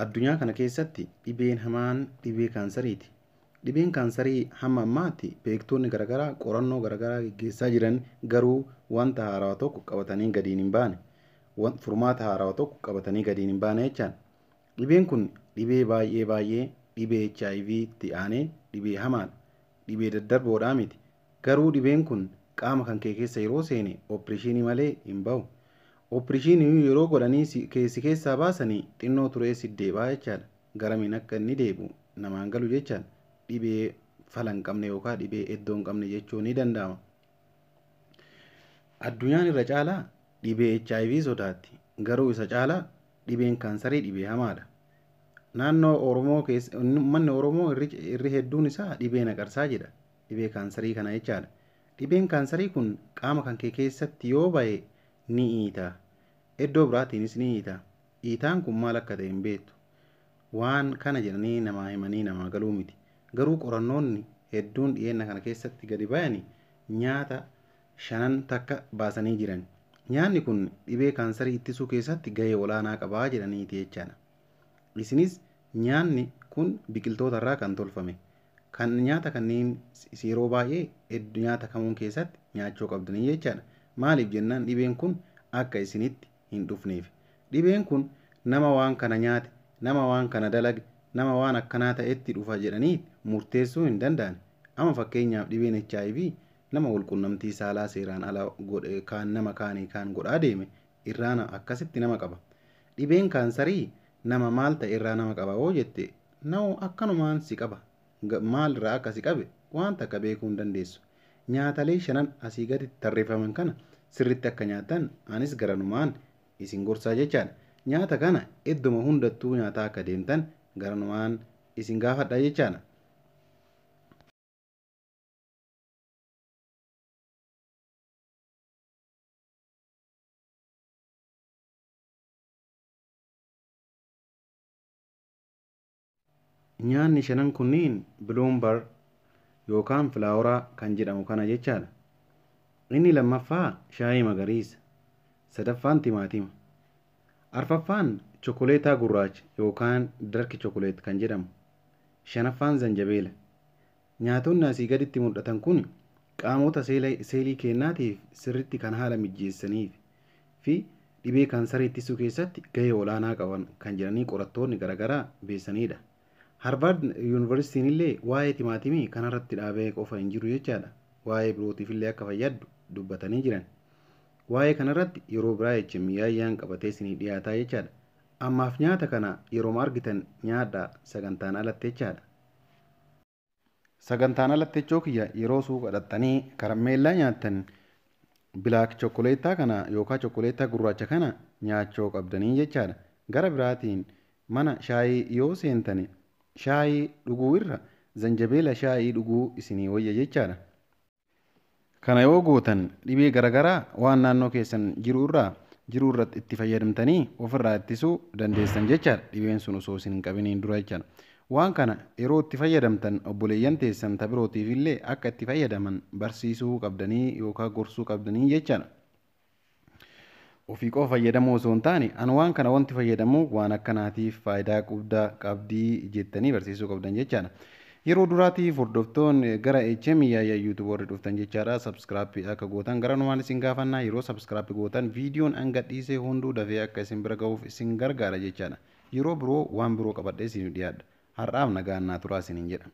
Addunyaa kana keessatti dhibeen hamaan dhibee kaansariiti. Dhibeen kaansarii hamma ammaatti beektoonni garaagaraa qorannoo garaagaraa gaggeessaa jiran garuu wanta haarawaa tokko qabatanii gadiin hin baane. Furmaata haarawaa tokko qabatanii gadiin hin baane jechaan. Dhibeen kun dhibee baay'ee baay'ee dhibee HIV tti aanee dhibee hamaadha. Dhibee daddarboodhaa miti. Garuu dhibeen kun qaama kan kee keessa yeroo seene opereeshinii malee hin bahu. Opereeshinii yeroo godhanii si keessaa baasanii xinnoo turee si deebi'a jechaadha. Garamiin akka inni deebi'u namaan galu jechaadha. Dhibee fala hin qabne yookaan dhibee iddoo hin qabne jechuun ni danda'ama. Addunyaan irra caalaa dhibee HIV sodaatti. Garuu isa caalaa dhibeen kaansarii dhibee hamaadha. Naannoo Oromoo keessa uummanni Oromoo irri hedduun isaa dhibee naqarsaa jedha. Dhibee kaansarii kana jechaadha. Dhibeen kaansarii kun qaama kan kee keessatti yoo ba'e ni iita. Iddoo biraatiinis ni iita. Iitaan kun maal akka ta'e hin beektu. Waan kana jedhanii namaa himanii namaa galuu miti. Garuu qorannoonni hedduun dhiyeenya kana keessatti gadi bayanii nyaata shanan takka baasanii jiran. Nyaanni kun dhibee kaansarii ittisuu keessatti gahee olaanaa qabaa jedhaniiti jechaadha. Isinis nyaanni kun biqiltoota irraa kan tolfame. Kan nyaata kanneen yeroo baay'ee nyaata kamuun keessatti nyaachuu qabdanii jechaadha. Maaliif jennaan dhibeen kun akka isinitti hin dhufneef. Dhibeen kun nama waan kana nyaate, nama waan kana dalage, nama waan akkanaa ta'etti dhufa jedhanii murteessuu hin danda'an. Amma fakkeenyaaf dhibeen HIV nama walqunnamtii saalaa seeraan ala godhe kaan nama kaanii kaan godhaa deeme irraa akkasitti nama qaba. Dhibeen kaansarii nama maal ta'e irraa nama qaba yoo jette nama akkanumaan si qaba. Maal irraa akka si qabe waan takka beekuu hin dandeessu. Nyaatalee shanan asii gaditti tarreeffaman kana sirriitti akka nyaattan anis garanumaan isin gorsaa jechaadha. Nyaata kana idduma hundattuu nyaataa akka deemtan garanumaan isin gaafadha jechaadha. Nyaanni shanan kunniin biluumbar yookaan filaaworaa kan jedhamu kana jechaadha. Inni lammaffaa shaayii magariisa, sadaffaan timaatima, arfaffaan chokoleetaa gurraacha yookaan dark chokoleet kan jedhamu, shanaffaan zanjabeela. Nyaatonni asii gaditti mul'atan kun qaamota seelii kennaatiif sirriitti kan haala mijeessaniif fi dhibee kaansarii ittisuu keessatti gahee olaanaa qaban kan jedhanii qorattoonni garaagaraa beesanidha. Harvard Yuunivarsiitiin illee waa'ee timaatimii kanarratti dhaabee qofa hin jiru jechaadha. Waa'ee birootiif illee akka fayyaddu dubbatanii jiran. Waa'ee kanarratti yeroo biraa jecha mi'aayyaan qabatee isinii dhiyaataa jechaadha. Ammaaf nyaata kana yeroo argitan nyaadhaa sagantaan alatti jechaadha. Sagantaan alatti jechuu kiyya yeroo suuqa dhaqxanii karameellaa nyaattan bilaak chokoleettaa kana yookaan chokoleettaa gurraacha kana nyaachuu qabdanii jechaadha. Gara biraatiin mana shaayii yoo seentani shaayii dhuguu irra zanjabeela shaayii dhuguu isinii wayya jechaadha. Kana yoo gootan dhibee garaagaraa waan naannoo keessan jiru irraa jiru irratti itti fayyadamtanii ofirraa ittisuu dandeessan jechaadha. Dhibeen sun osoo isin hin qabiniin dura jechaadha. Waan kana yeroo itti fayyadamtan obboleeyyan teessan tabirootiif illee akka itti fayyadaman barsiisuu qabdanii yookaan gorsuu qabdanii jechaadha. Ofii qofa fayyadamuu osoo hin taane ani waan kana wanti fayyadamu waan akkanaatiif faayidaa guddaa qabdii jettanii barsiisuu qabdan jechaadha. Yeroo duraatiif hordoftoonni gara HM Yaayyaa YouTube warri dhuftan jechaadha. Subscribe akka gootan garanumaan isin gaafannaa yeroo subscribe gootan viidiyoon an gadhiisee hunduu dafee akka isin bira gahuuf isin gargaara jechaadha. Yeroo biroo waan biroo qabadhee isin dhiyaadha. Har'aaf nagaan naa turaa isiniin jedha.